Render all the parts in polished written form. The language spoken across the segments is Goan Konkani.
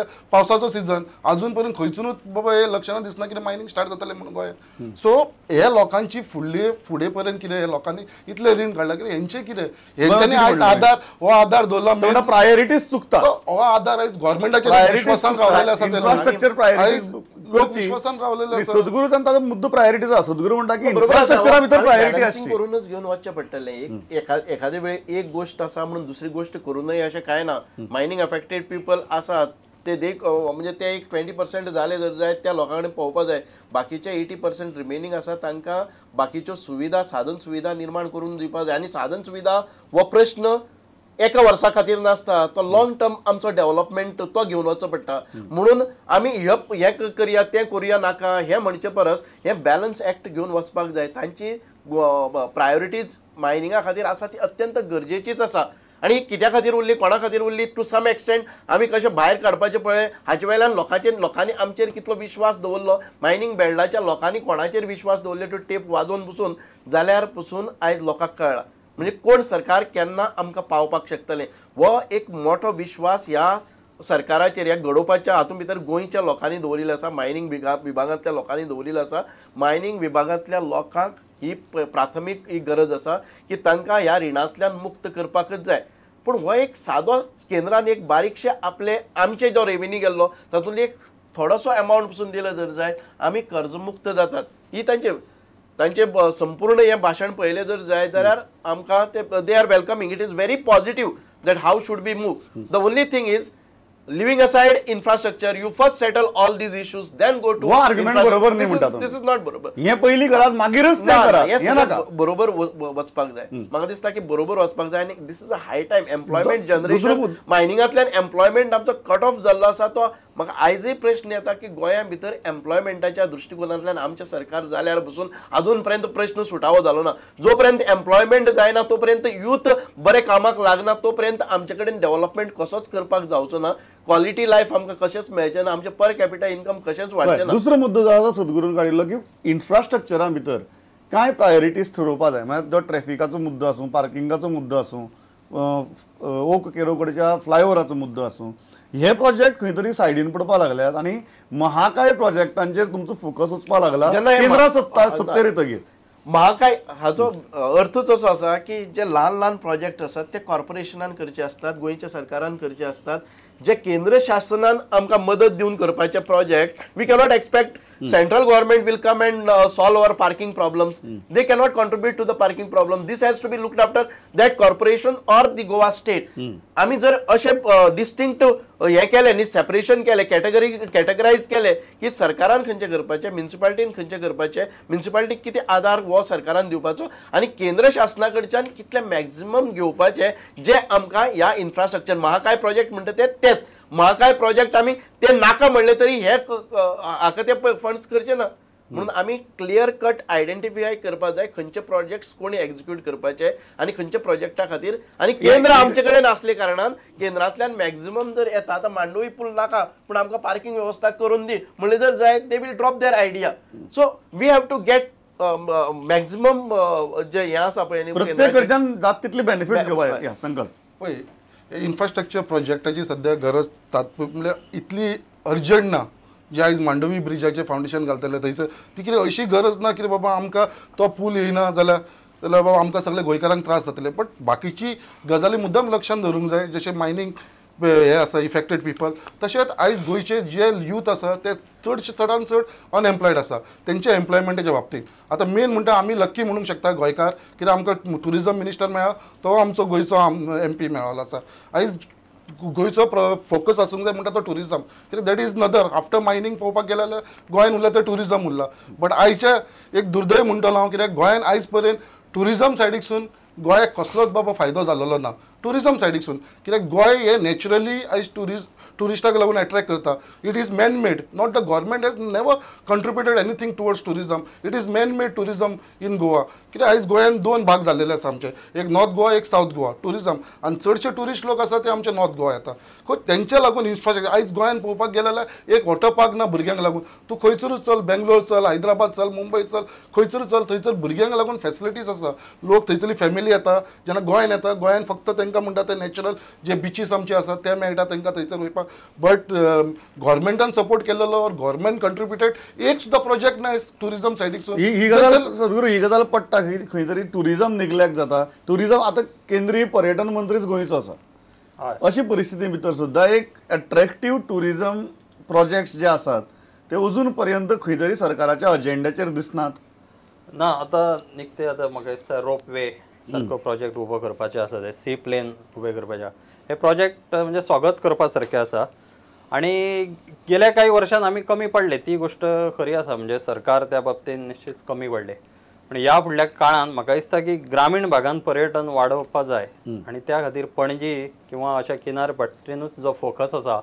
जाल्यार पावसाचो सिजन अजून पर्यंत खंयसूनच बाबा हे लक्षणां दिसना कितें मायनींग स्टार्ट जातलें म्हणून गोंयांत. सो हे लोकांची फुडली फुडें पर्यंत कितें हे लोकांनी इतलें रीण काडलां कितें हेंचें कितें हेंच्यांनी आयज आदार हो आदार दवरला प्रायोरिटीज चुकता हो आदार आयज गव्हर्मेंटाच्या विश्वासान रावलेले आसा इन्फ्रास्ट्रक्चर प्रायोरिटीज विश्वासान रावलेले आसा. सद्गुरू ताचो मुद्दो प्रायोरिटीज आसा. सद्गुरू म्हणटा की इन्फ्रास्ट्रक्चरा भितर प्रायोरिटी आसची करूनच घेवन वचचें पडटलें. एक एखादे वेळ एक गोश्ट आसा म्हणून दुसरी गोश्ट करूं नये अशें कांय ना. मायनींग अफेक्टेड पीपल आसात ते देख म्हणजे ते एक 20% जाले जर जायत त्या लोकां कडेन पळोवपा जाय. बाकीचे 80% रिमेनींग आसा तांकां बाकीच्यो सुविधा साधन सुविधा निर्माण करून दिवपा जाय. आनी साधन सुविधा हो प्रश्न एका वर्सा खातीर नासता, तो लॉंग टर्म आमचो डेव्हलपमेंट तो घेवन वचचो पडटा. म्हणून आमी हें करया तें करुया नाका हें म्हणचे परस हें बॅलन्स एक्ट घेवन वचपाक जाय. तांची प्रायोरिटीज मायनिंगा खातीर आसा ती अत्यंत गरजेचीच आसा. आनी कित्या खातीर उरली कोणा खातीर उरली टू सम एक्सटेंट आमी कशें भायर काडपाचें पळय हाचे वयल्यान लोकांचेर लोकांनी आमचेर कितलो विश्वास दवरलो. मायनींग बेल्टाच्या लोकांनी कोणाचेर विश्वास दवरले तो टेप वाजोवन बसून जाल्यार पसून आयज लोकांक कळ्ळा म्हणजे कोण सरकार केन्ना आमकां पावपाक शकतलें. हो एक मोठो विश्वास ह्या सरकाराचेर ह्या घडोवपाच्या हातूंत भितर गोंयच्या लोकांनी दवरिल्लो आसा, मायनींग विभागांतल्या लोकांनी दवरिल्लो आसा. मायनींग विभागांतल्या लोकांक ही प्राथमीक ही गरज आसा की तांकां ह्या रिणांतल्यान मुक्त करपाकच जाय. पूण हो एक सादो केंद्रान एक बारीकशे आपले आमचे जो रेवेन्यू गेल्लो तातूंत एक थोडोसो एमावंट पसून दिलो जर जायत आमी कर्जमुक्त जातात. ही तांचे तांचे संपूर्ण हें भाशण पळयलें जर जायत जाल्यार आमकां ते they are welcoming. It is very positive that how should we move. The only thing is leaving aside infrastructure, you first settle all these issues, then go to argument. बरोबर नाही म्हणता this is not बरोबर. हे पहिली करात मागीरच ते करा हे नका बरोबर वचपाक जाय. म्हाका दिसता की बरोबर वचपाक जाय. आनी this is a high time employment generation. मायनिंगांतल्यान एम्प्लॉयमेंट आमचो कट ऑफ जाल्लो आसा. तो म्हाका आयजय प्रश्न येता की गोंया भितर एम्प्लॉयमेंटाच्या दृश्टिकोनांतल्यान आमचें सरकार जाल्यार बसून अजून पर्यंत प्रश्न सुटावो जालो ना. जो पर्यंत एम्प्लॉयमेंट जायना तो पर्यंत यूथ बरे कामाक लागना तो पर्यंत आमचे कडेन डेव्हलपमेंट कसोच करपाक जावचो ना. क्वालिटी लायफ आमकां कशेंच मेळचें ना. आमचें पर कॅपिटा इन्कम कशेंच वाडचें ना. दुसरो मुद्दो जो आसा सद्गुरून काडिल्लो की इन्फ्रास्ट्रक्चरा भितर कांय प्रायोरिटीज ठरोवपा जाय. म्हळ्यार जो ट्रॅफिकाचो मुद्दो आसूं, पार्किंगाचो मुद्दो आसूं, ओक केरो कडच्या फ्लायओवराचो मुद्दो आसूं, हे प्रोजेक्ट खंय तरी सायडीन पडपाक लागल्यात आनी महाकाय प्रोजेक्टांचेर तुमचो फोकस वचपाक लागला. केंद्र सत्ता सत्तेर येतकीर महाकाय हाचो अर्थच असो आसा की जे ल्हान ल्हान प्रोजेक्ट आसात ते कॉर्पोरेशनान करचे आसतात, गोंयच्या सरकारान करचे आसतात. जे केंद्र शासनान आमकां मदत दिवन करपाचे project we cannot expect central government will come and solve our parking problems. They cannot contribute to the parking problem. This has to be looked after that corporation or the Goa state. आमी जर अशें डिस्टिंक्ट हें केलें न्ही, सेपरेशन केलें, कॅटेगरायज केलें की सरकारान खंयचें करपाचें, म्युनिसिपालिटीन खंयचें करपाचें, म्युनिसिपालिटीक कितें आदार हो सरकारान दिवपाचो आनी केंद्र शासना कडच्यान कितलें मॅक्झिमम घेवपाचें जें आमकां ह्या इन्फ्रास्ट्रक्चर महाकाय प्रोजेक्ट म्हणटा ते तेच महाकाय प्रोजेक्ट आमी ते नाका म्हणले तरी हे हाका ते फंड्स करचे ना. म्हणून आमी क्लियर कट आयडेंटिफाय करपाक जाय खंयचे प्रोजेक्ट्स कोणी एक्झिक्यूट करपाचे आनी खंयच्या प्रोजेक्टा खातीर. आनी केंद्र आमचे कडेन आसले कारणान केंद्रांतल्यान मॅक्झिमम जर येता आतां मांडवी पूल नाका पूण आमकां पार्किंग वेवस्था करून दी म्हणलें जर जाय they will drop their idea. So we have to get maximum जे हें आसा पळय प्रत्येक कडच्यान जात तितले बेनिफिट्स घेवपाक संकल्प. पळय इन्फ्रास्ट्रक्चर प्रोजेक्टाची सद्या गरज तात्पुरती म्हणल्यार इतली अर्जंट ना. जे आयज मांडवी ब्रिजाचें फावंडेशन घालतले थंयसर ती कितें अशी गरज ना कितें बाबा आमकां तो पूल येयना जाल्यार जाल्यार बाबा आमकां सगळे गोंयकारांक त्रास जातले. बट बाकीची गजाली मुद्दम लक्षान धरूंक जाय जशें मायनींग हे आसा इफेक्टेड पिपल, तशेंच आयज गोंयचे जे यूथ आसा ते चडशे चडान चड अनएम्प्लॉयड आसा तेंच्या एम्प्लॉयमेंटाच्या बाबतींत. आतां मेन म्हणटा आमी लक्की म्हणूंक शकता गोंयकार कित्याक आमकां ट्युरिजम मिनिस्टर मेळ्ळा तो आमचो गोंयचो एम पी मेळ्ळो आसा. आयज गोंयचो फोकस आसूंक जाय म्हणटा तो ट्युरिजम, कित्याक that is another after mining पळोवपाक गेले जाल्यार गोंयान उरला तें ट्युरिजम उरला. बट आयचें एक दुर्दैव म्हणटलो हांव कित्याक गोंयान आयज पर्यंत ट्युरिजम सायडीकसून गोंयाक कसलोच बाबा फायदो जाल्लो ना ट्युरिजम सायडीकसून. कित्याक गोंय हें नॅचरली आयज ट्युरिस्टाक लागून एट्रेक्ट करता. It is man made, not the government has never contributed anything towards tourism. It is man made tourism in Goa. कित्याक आयज गोंयान दोन भाग जाल्लेले आसा आमचे, एक नॉर्थ गोवा एक सावथ गोवा ट्युरिजम. आनी चडशे ट्युरिस्ट लोक आसा ते आमचे नॉर्थ गोवा येता. तेंचे लागून इन्फ्रास्ट्रक्चर आयज गोंयान पळोवपाक गेले जाल्यार एक वॉटर पार्क ना भुरग्यांक लागून. तूं खंयसरूच चल, बेंगलोर चल, हैदराबाद चल, मुंबय चल, खंयसरूच चल, थंयसर भुरग्यांक लागून फेसिलिटीज आसा. लोक थंयसरली फॅमिली येता जेन्ना गोंयान येता, गोंयान फक्त तांकां म्हणटा ते नॅचरल जे बिचीस आमचे आसा ते मेळटा तांकां थंयसर वयपाक. बट गव्हर्मेंटान सपोर्ट केलेलो ऑर गव्हर्मेंट कंट्रिब्युटेड एक सुद्दां प्रोजेक्ट ना टुरिजम सायडीक. ही गजाल सद्गुरू, ही गजाल पडटा खंय तरी टुरिजम निग्लेक्ट जाता. टुरिजम आतां केंद्रीय पर्यटन मंत्रीच गोंयचो आसा, अशी परिस्थिती भितर सुद्दां एक अट्रॅक्टीव टुरिजम प्रोजेक्ट्स जे आसात ते अजून पर्यंत खंय तरी सरकाराच्या अजेंड्याचेर दिसनात. ना आतां निकते आतां म्हाका दिसता रोप वे सारको प्रोजेक्ट उबो करपाचे आसा, ते सी प्लेन उबे करपाचे, हे प्रोजेक्ट म्हणजे स्वागत करपा सारके आसा. आनी गेल्या काही वर्षांत आमी कमी पडले ती गोष्ट खरी आसा, म्हणजे सरकार त्या बाबतीन निश्चित कमी पडले. पण ह्या फुडल्या काळान म्हाका दिसता की ग्रामीण भागान पर्यटन वाडोवपा जाय आनी त्या खातीर पणजी किंवा अशा किनार पट्टीनूच जो फोकस आसा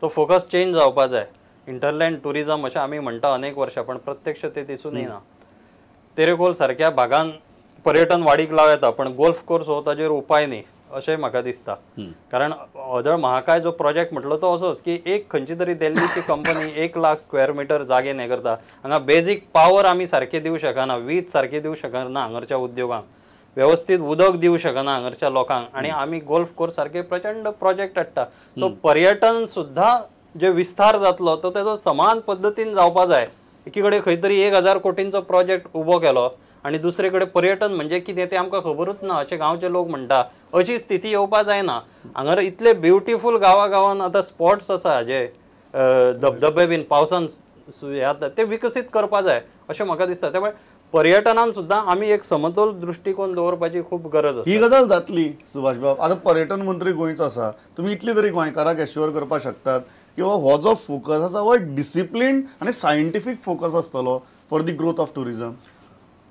तो फोकस चेंज जावपा जाय. इंटरलँड टुरिजम अशें आमी म्हणटा अनेक वर्षां, पण प्रत्यक्ष ते दिसून येना. तेरेखोल सारक्या भागान पर्यटन वाडीक लावं येता, पण गोल्फ कोर्स हो ताजेर उपाय न्ही अशें म्हाका दिसता. कारण अदळ महाकाय जो प्रोजेक्ट म्हटलो तो असोच की एक खंयची तरी दिल्लीची कंपनी 1 लाख स्क्वेअर मिटर जागेन हें करता, हांगा बेजीक पावर आमी सारकी दिवं शकना, वीज सारकी दिवं शकना हांगाच्या उद्योगांक, व्यवस्थीत उदक दिवं शकना हांगाच्या लोकांक, आनी आमी गोल्फ कोर्स सारके प्रचंड प्रोजेक्ट हाडटा. सो पर्यटन सुद्दां जे विस्तार जातलो तो तेजो समान पद्दतीन जावपा जाय. एकी कडेन खंय तरी 1000 कोटींचो प्रोजेक्ट उबो केलो आनी दुसरे कडेन पर्यटन म्हणजे कितें तें आमकां खबरूच ना अशें गांवचे लोक म्हणटा. अशी स्थिती येवपा जायना. हांगार इतले ब्युटिफूल गांवा गांवान आतां स्पॉट्स आसा जे धबधबे बीन पावसान हे जाता ते विकसीत करपा जाय अशें म्हाका दिसता. त्यामुळे पर्यटनान सुद्दां आमी एक समतोल दृश्टिकोन दवरपाची खूब गरज आसा. ही गजाल जातली सुभाष बाब. आतां पर्यटन मंत्री गोंयचो आसा, तुमी इतली तरी गोंयकाराक एश्योर करपाक शकतात किंवा हो जो फोकस आसा हो डिसिप्लीन आनी सायंटिफीक फोकस आसतलो for the growth of tourism.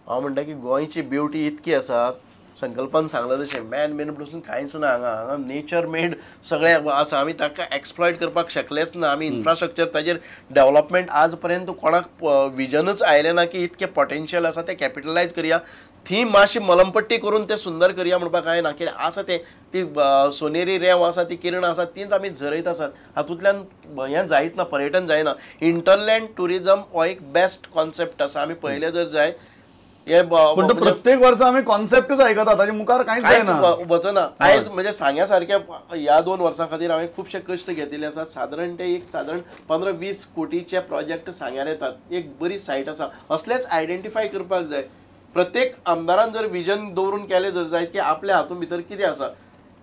हांव म्हणटा की गोंयची ब्युटी इतकी आसा, संकल्पान सांगलां तशें मॅन मेड पसून कांयच ना हांगा, हांगा नेचर मेड सगळें आसा, आमी ताका एक्सप्लॉयट करपाक शकलेच ना. आमी इन्फ्रास्ट्रक्चर ताजेर डेवलपमेंट आज पर्यंत कोणाक विजनच आयलें ना की इतकें पोटेन्शियल आसा तें कॅपिटलायज करया, थी मातशी मलमपट्टी करून तें सुंदर करया म्हणपाक कांय ना. कित्याक आसा तें ती सोनेरी रेंव आसा, ती किरणां आसा, तींच आमी झरयत आसात, हातूंतल्यान हें जायच ना, पर्यटन जायना. इंटरलँड टुरिजम हो एक बेस्ट कॉन्सेप्ट आसा, आमी पळयलें जर जायत पण प्रत्येक वर्सा आमी कॉन्सेप्टच आयकता, ताजे मुखार कांयच वचना. आयज म्हणजे सांग्या सारक्या ह्या 2 वर्सां खातीर हांवें खुबशे कश्ट घेतिल्ले आसात. सादारण ते एक सादारण 15-20 कोटीचे प्रोजेक्ट सांग्यार येतात, एक बरी सायट आसा, असलेच आयडेंटिफाय करपाक जाय. प्रत्येक आमदारान जर विजन दवरून केलें जर जायत की आपल्या हातूंत भितर कितें आसा,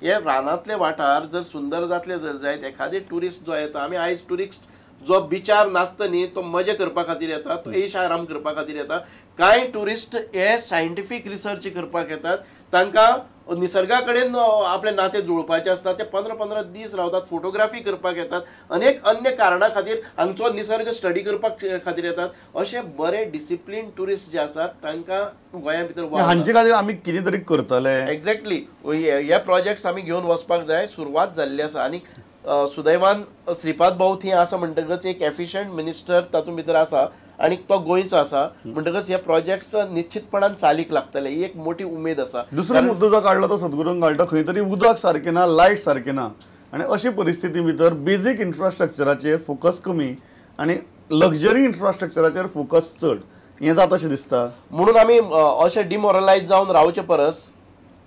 हे रानांतले वाठार जर सुंदर जातले जर जायत, एखादे ट्युरिस्ट जो येता, आमी आयज ट्युरिस्ट जो बिचार नासता न्ही तो मजा करपा खातीर येता, तो ऐश आराम करपा खातीर येता. कांय ट्युरिस्ट हे सायंटिफीक रिसर्च करपाक येतात, तांकां निसर्गा कडेन आपलें नातें जुळपाचें आसता, ते 15-15 दीस रावतात, फोटोग्राफी करपाक येतात, अनेक अन्य कारणां खातीर हांगचो निसर्ग स्टडी करपाक खातीर येतात. अशे बरे डिसिप्लीन ट्युरिस्ट जे आसात तांकां गोंया भितर हांचे खातीर आमी कितें तरी करतले. एक्झॅक्टली हे प्रोजेक्ट्स आमी घेवन वचपाक जाय, सुरवात जाल्ली आसा. आनी सुदैवान श्रीपाद भाऊ थंय आसा म्हणटकच एक एफिशंट मिनिस्टर तातूंत भितर आसा आनी तो गोंयचो आसा म्हणटकच हे प्रोजेक्ट्स निश्चितपणान चालीक लागतले, ही एक मोठी उमेद आसा. दुसरो मुद्दो जो काडलो तो सद्गुरून काडलो, खंय तरी उदक सारकें ना, लायट सारकें ना, आनी अशी परिस्थिती भितर बेजीक इन्फ्रास्ट्रक्चराचेर फोकस कमी आनी लक्झरी इन्फ्रास्ट्रक्चराचेर फोकस चड, हें जाता अशें दिसता. म्हणून आमी अशें डिमोरलायज जावन रावचे परस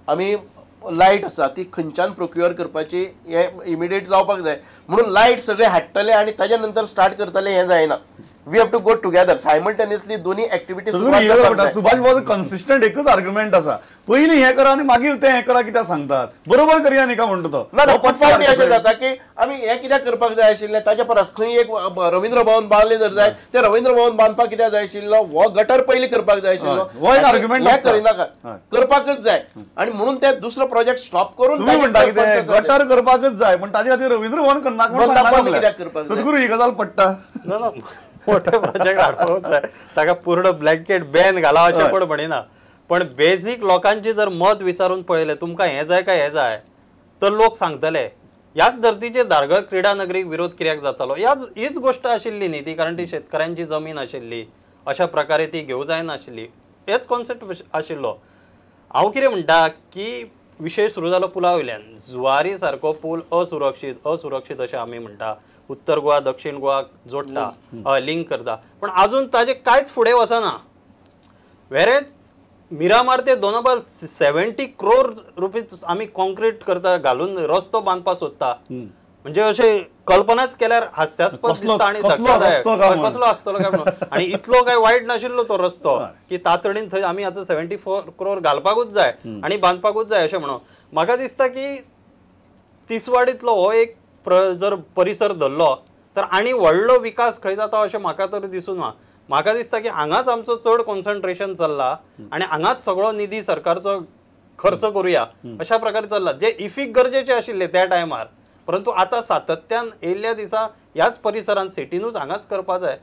आमी लायट आसा ती खंयच्यान प्रोक्युअर करपाची हें इमिडिएट जावपाक जाय. म्हणून लायट सगळे हाडटले आनी ताजे नंतर स्टार्ट करतले हें जायना. We have to go together simultaneously दोन्ही एक्टिविटीज. सुभाष बाबू कन्सिस्टंट एकच आर्ग्युमेंट आसा, पयलीं हें करा आनी मागीर तें हें करा, कित्याक सांगतात बरोबर करया न्ही का म्हणटा तो. ना ना, फावटी अशें जाता की आमी हें कित्याक करपाक जाय आशिल्लें, ताच्या परस खंय एक रवींद्र भवन बांदलें जर जाय, तें रवींद्र भवन बांदपाक कित्याक जाय आशिल्लो, हो गटर पयलीं करपाक जाय आशिल्लो, हो एक आर्ग्युमेंट हें करिनाका, करपाकच जाय. आनी म्हणून ते दुसरो प्रोजेक्ट स्टॉप करून तुमी म्हणटा कितें गटर करपाकच जाय, पण ताजे खातीर रवींद्र भवन करनाका कित्याक करपाक. सद्गुरू ही गजाल पडटा ना ना, मोठे प्रोजेक्ट हाडपाक जाय, ताका पूर्ण ब्लँकेट बॅन घाला अशें कोण म्हणिना, पण बेजीक लोकांची जर मत विचारून पळयलें तुमकां हें जाय काय हें जाय तर लोक सांगतले. ह्याच धर्तीचेर धारगळ क्रिडा नगरीक विरोध कित्याक जातालो, ह्याच हीच गोश्ट आशिल्ली न्ही ती, कारण ती शेतकऱ्यांची जमीन आशिल्ली, अशा प्रकारे ती घेवं जायनाशिल्ली, हेच कॉन्सेप्ट आशिल्लो. हांव कितें म्हणटा की विशय सुरू जालो पुला वयल्यान, जुवारी सारको पूल असुरक्षीत असुरक्षीत अशें आमी म्हणटा, उत्तर गोवा दक्षिण गोवा जोडटा लिंक करता, पण अजून ताजे कांयच फुडें वचना. वेरेच मिरामार ते दोनापाल 70 क्रोर रुपीज आमी कॉन्क्रीट करता घालून रस्तो बांदपाक सोदता, म्हणजे अशें कल्पनाच केल्यार हास्यास्पद दिसता आनी कसलो आसतलो काय म्हणून. आनी इतलो काय वायट नाशिल्लो तो रस्तो की तातडीन थंय आमी आतां 74 क्रोर घालपाकूच जाय आनी बांदपाकूच जाय अशें म्हणून. म्हाका दिसता की तिसवाडींतलो हो एक जर परिसर धरलो तर आनी व्हडलो विकास खंय जाता अशें म्हाका तर दिसूना. म्हाका दिसता की हांगाच आमचो चड कॉन्सन्ट्रेशन चल्ला आनी हांगाच सगळो निधी सरकारचो खर्च करुया अशा प्रकारे चल्ला, जे इफीक गरजेचे आशिल्ले त्या टायमार, परंतु आतां सातत्यान येयल्ल्या दिसा ह्याच परिसरान सिटीनूच हांगाच करपा जाय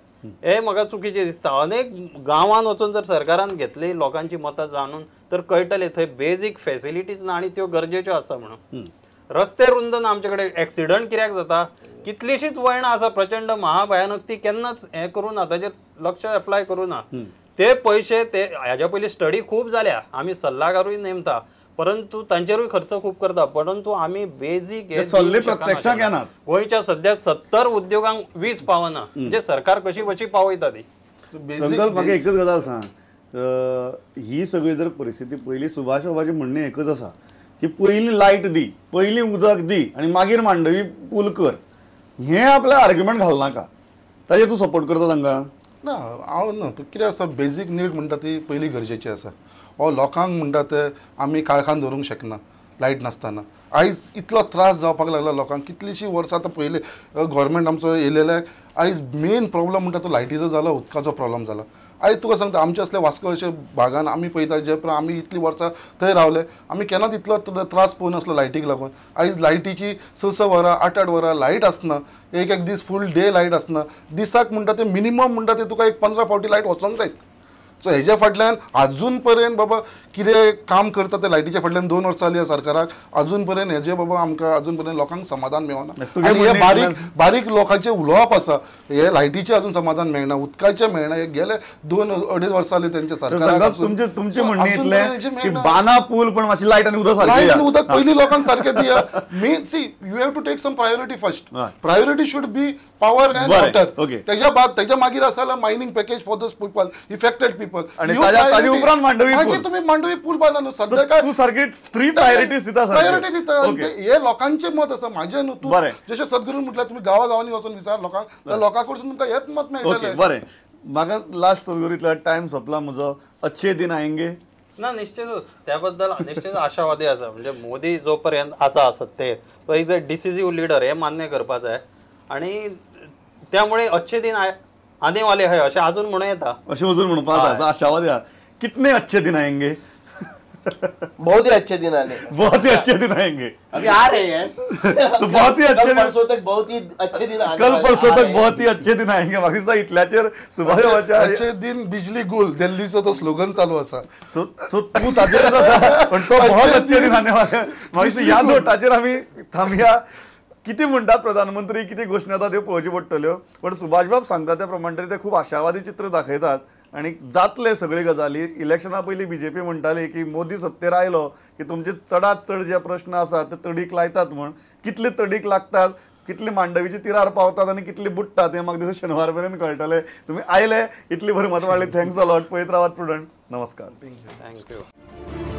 हे म्हाका चुकीचें दिसता. अनेक गांवांत वचून जर सरकारान घेतली लोकांची मतां जाणून तर कळटलें थंय बेजीक फेसिलिटीज ना आनी त्यो गरजेच्यो आसा म्हणून. रस्ते रुंद ना आमचे कडेन, एक्सिडंट कित्याक जाता, कितलीशीच वळणां आसा प्रचंड महाभयानक, ती केन्नाच हें करूं ना, ताजेर लक्ष एप्लाय करूं ना. ते पयशे ते हाज्या पयलीं स्टडी खूब जाल्या, आमी सल्लागारूय नेमता परंतु तांचेरूय खर्च खूब करता, परंतु आमी बेजीक प्रत्यक्षात घेनात. गोंयच्या सध्या 70 उद्योगांक वीज पावना, म्हणजे सरकार कशी कशी पावयता ती. संकल्प म्हाका एकच गजाल सांग, ही सगळी जर परिस्थिती पयली सुभाष बाबाची म्हणणें एकच आसा की पयलीं लायट दी, पयलीं उदक दी आनी मागीर मांडवी पूल कर, हें आपलें आर्ग्युमेंट घालनाका. ताजेर तूं सपोर्ट करता तांकां? ना हांव ना. कितें आसा, बेजीक नीड म्हणटा ती पयलीं गरजेची आसा. हो लोकांक म्हणटा ते आमी काळखान दवरूंक शकना लायट नासतना. आयज इतलो त्रास जावपाक लागला लोकांक, कितलींशीं वर्सां आतां पयलीं गव्हर्मेंट आमचो येयलेलो आयज मेन प्रॉब्लम म्हणटा तो लायटीचो जाला, उदकाचो प्रॉब्लम जाला. आयज तुका सांगता आमचे असले वास्को अशे भागान आमी पळयता जे आमी इतलीं वर्सां थंय रावले, आमी केन्नाच इतलो त्रास पळोवन नासलो लायटीक लागून. आयज लायटीची 6-6 वरां 8-8 वरां लायट आसना, एक एक दीस फूल डे लायट आसना. दिसाक म्हणटा ते मिनिमम म्हणटा ते तुका एक 15 फावटी लायट वचोंक जायत. सो हेज्या फाटल्यान आजून पर्यंत बाबा कितें काम करता ते लायटीच्या फाटल्यान 2 वर्सां जाली सरकाराक, आजून पर्यंत हेजे बाबा आमकां आजून पर्यंत लोकांक समाधान मेळना. आनी हे बारीक बारीक लोकांचें उलोवप आसा, हे लायटीचें अजून समाधान मेळना, उदकाचें मेळना. हे गेले 2-2.5 वर्सां जाली तेंच्या सरकाराक. तुमचें म्हणणें इतलें की बाना पूल पण मातशी लायट आनी उदक सारकें, लायट आनी उदक पयलीं लोकांक सारकें दिया. Main see you have to take some priority first. Priority should be power and water. तेज्या बाद तेज्या मागीर आसा mining package for those people affected people. आणि ताजे उपरांत मांडवी पूल, तुम्ही मांडवी पूल बांदा न्हू. सध्या काय तू सारखी 3 प्रायोरिटीज दिता, प्रायोरिटी दिता. हे लोकांचें मत आसा, म्हाजें न्हू. तूं जशें सद्गुरू म्हटल्यार तुमी गांवा गांवांनी वचून विचार लोकांक, लोकां कडसून तुमकां हेच मत मेळटलें. बरें, म्हाका लास्ट सद्गुरू इतलो टायम सोंपला म्हजो, अच्छे दिन आएंगे ना? निश्चितच त्याबद्दल निश्चित आशावादी आसा. म्हणजे मोदी जो पर्यंत आसा सत्तेर तो is a decisive leader हे मान्य करपा जाय आनी त्यामुळे अच्छे दिन आने वाले है अशें अजून म्हणूं येता, अशें अजून म्हणपाक आशावादी. कितने अच्छे दिन आएंगे? बहुत ही अच्छे दिन आने, बहुत ही अच्छे दिन आएंगे, अभी आ रहे हैं. तो बहुत ही अच्छे, परसों तक बहुत ही अच्छे दिन आने, कल परसों तक बहुत ही अच्छे दिन आएंगे. म्हाका इतल्याचेर सुभाष अच्छे दिन बिजली गुल दिल्लीचो तो स्लोगन चालू आसा. सो तूं ताजेरच आसा, पण तो बहुत अच्छे दिन आने वाले. म्हाका ह्या नोटाचेर आमी थांबया. कितें म्हणटात प्रधानमंत्री, कितें घोशणा जाता त्यो पळोवच्यो पडटल्यो, पण सुभाष बाब सांगता त्या प्रमाणे तरी ते खूब आशावादी चित्र दाखयतात आनी जातले सगळी गजाली. इलेक्शना पयलीं बीजेपी म्हणटाली की मोदी सत्तेर आयलो की तुमचे चडांत चड जे प्रश्न आसात ते तडीक लायतात म्हण, कितले तडीक लागतात, कितली मांडवीची तिरार पावतात आनी कितली बुडटात हें म्हाका दिसता शेनवार मेरेन कळटलें. तुमी आयले, इतली भर मत वाडली, thanks a lot. पळयत रावात प्रुडंट. नमस्कार. Thank you.